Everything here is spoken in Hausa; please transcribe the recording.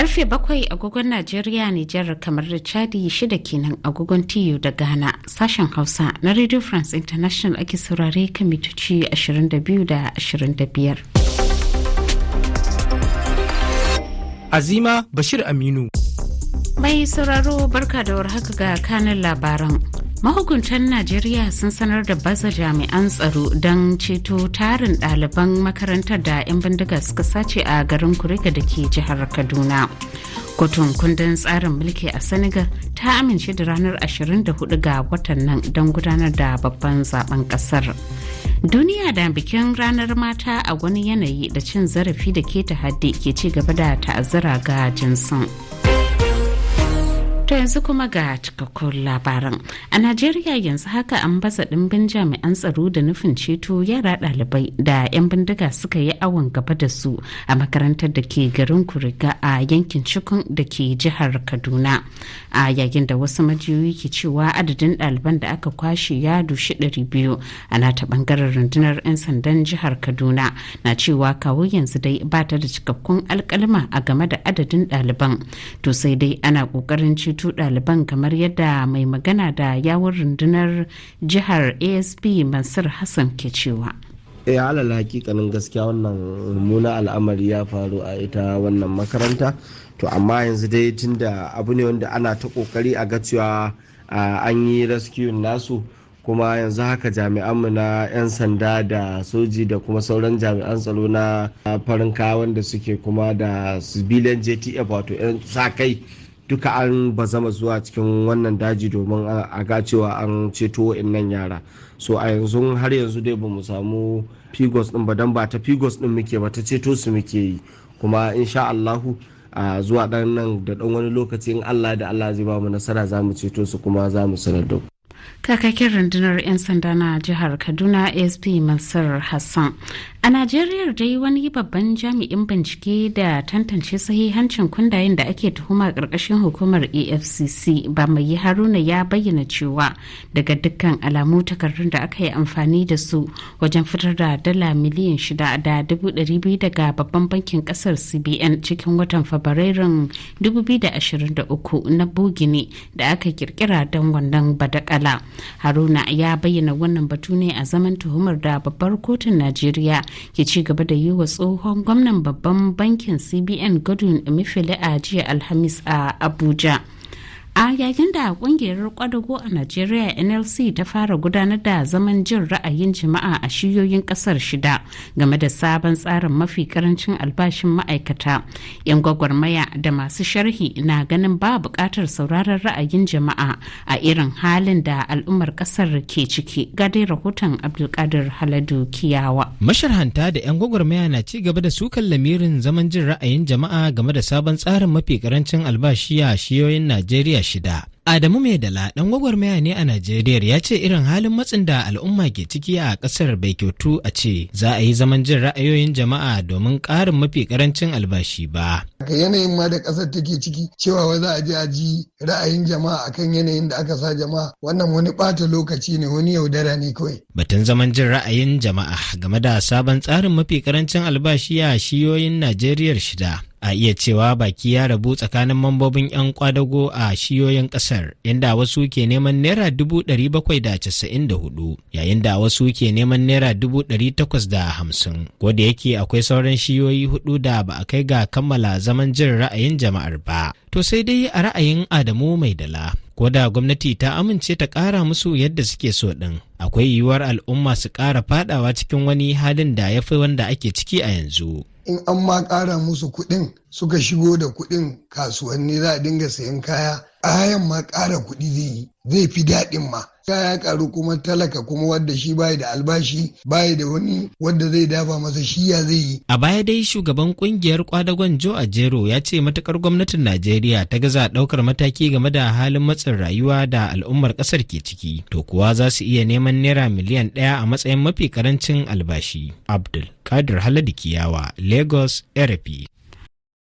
Karfe 7 agogon Najeriya, Nijar, kamar da Chadi, 6 kenan agogon TU da Ghana. Sashen Hausa na Radio France International ake saurare kan mitoci 22 da 25. Azima Bashir Aminu. Mai sauraro, barka da warhaka, ga kanin labaran. Mahukuntan Najeriya sun sanar da baza jami'an tsaro don ceto tarin ɗaliban makarantar da 'yan bindiga suka sace a garin Kuriga da ke jihar Kaduna. Kotun kundin tsarin mulki a Senegal ta amince da ranar 24 ga watan nan don gudanar da babban zaben kasar. Duniya da bikin ranar mata a wani yanayi da cin zarafi da keta haddi ke ci gaba da ta'azzara ga jinsin. To, yanzu kuma ga cikakkun labaran. A Najeriya, yanzu haka an baza ɗimbin jami'an tsaro da nufin ceto yara ɗalibai da 'yan bindiga suka yi awon gaba da su a makarantar da ke garin Kuriga a yankin Cikun da ke jihar Kaduna. A yayin da wasu majiyoyi ke cewa adadin ɗaliban da aka kwashe ya dushi 200, a nata ɓangaren rundunar 'yan sandan jihar Kaduna na cewa kawo yanzu dai ba ta da cikakkun alkalma a game da adadin ɗaliban. To sai dai ana ƙoƙarin ceto ɗaliban, kamar yadda mai magana da yawun rundunar jihar, ASP Mansur Hassan, ke cewa. Eh, alal hakikanin gaskiya, wannan mummunan al'amari ya faru a ita wannan makaranta. To amma yanzu dai, tunda abu ne wanda ana ta kokari a ga cewa an yi rescue nasu, kuma yanzu haka jami'anmu na 'yan sanda da soji da kuma sauran jami'an tsaro na farin kaya wanda suke kuma da civilian JTF, wato 'yan sa kai, duka an bazama zuwa cikin wannan daji domin a ga cewa an ceto wa'annan yara. So a yanzu, har yanzu dai bamu samu figures din ba, dan ba ta figures din muke ba, ta ceto su muke yi. Kuma insha Allahu, a zuwa dan nan da dan wani lokaci, in Allah da Allah zai ba mu nasara, za mu ceto su kuma za mu sanar da ku. Kakakin rundunar 'yan sanda na jihar Kaduna, ASP Mansur Hassan. A Najeriya dai, wani babban jami'in bincike da tantance sahihancin kundayen da ake tuhuma karkashin hukumar EFCC, ba mai Haruna, ya bayyana cewa daga dukkan alamu takardun da aka yi amfani da su wajen fitar da dala miliyan 6.200 daga babban bankin kasar CBN cikin watan Fabrairun 2023 na bogi ne da aka kirkira don wannan badakala. Haruna ya bayyana wannan batu ne a zaman tuhumar da babbar kotun Najeriya ke ci gaba da yi wa tsohon gwamnan babban bankin CBN, Godwin Emefiele, a jiya Alhamis a Abuja. A yayin da kungiyar kwadago a Najeriya, NLC, ta fara gudanar da zaman jin ra'ayin jama'a a shiyoyin kasar shida game da sabon tsarin mafi karancin albashin ma'aikata, yan gwagwarmaya da masu sharhi na ganin ba buƙatar sauraron ra'ayin jama'a a irin halin da al'ummar kasar ke ciki. Ga dai rahoton Abdulkadir Haladu Kiyawa. Masharhanta da 'yan gwagwarmaya na ci gaba da sukan lamirin zaman jin ra'ayin jama'a game da sabon tsarin mafi karancin albashi a shiyoyin Najeriya shida. Adamu Mai Dala ɗan gwagwarmaya ne a Najeriya, ya ce irin halin matsin da al'umma ke ciki a ƙasar bai kyautu a ce za a yi zaman jin ra'ayoyin jama'a domin ƙarin mafi ƙarancin albashi ba. Ga yanayin ma da ƙasar take ciki, cewa wai za a je a ji ra'ayin jama'a akan yanayin da aka sa jama'a, wannan wani ɓata lokaci ne, wani yaudara ne kawai. Batun zaman jin ra'ayin jama'a game da sabon tsarin mafi ƙarancin albashi a shiyoyin Najeriya shida, a iya cewa baki ya rabu tsakanin mambobin 'yan kwadago a shiyoyin kasar, inda wasu ke neman ₦794,000, yayin da wasu ke neman ₦850,000, da yake akwai sauran shiyoyi hudu da ba a kai ga kammala zaman jin ra'ayin jama'ar ba. To sai dai a ra'ayin Adamu Mai Dala, ko da gwamnati ta amince ta ƙara musu yadda suke so ɗin, akwai yiwuwar al'umma su ƙara fadawa cikin wani halin da ya fi wanda ake ciki a yanzu. In an ma ƙara musu kuɗin, suka shigo da kuɗin kasuwanni, za a dinga sayan kaya, kayan ma ƙara kuɗi zai yi, zai fi daɗin ma. Kaya ƙaru, kuma talaka kuma wadda shi bai da albashi, bai da wani wadda zai dafa masa, shi ya zai yi? A baya dai shugaban kungiyar kwadagon, Joe Ajaero, ya ce matukar gwamnatin Najeriya ta gaza daukar mataki game da halin matsin rayuwa da al'ummar kasar ke ciki, to kuwa za su iya neman ₦1 miliyan a matsayin mafi karancin albashi. Abdul Kadir Haladu Kiyawa, Lagos, RFI.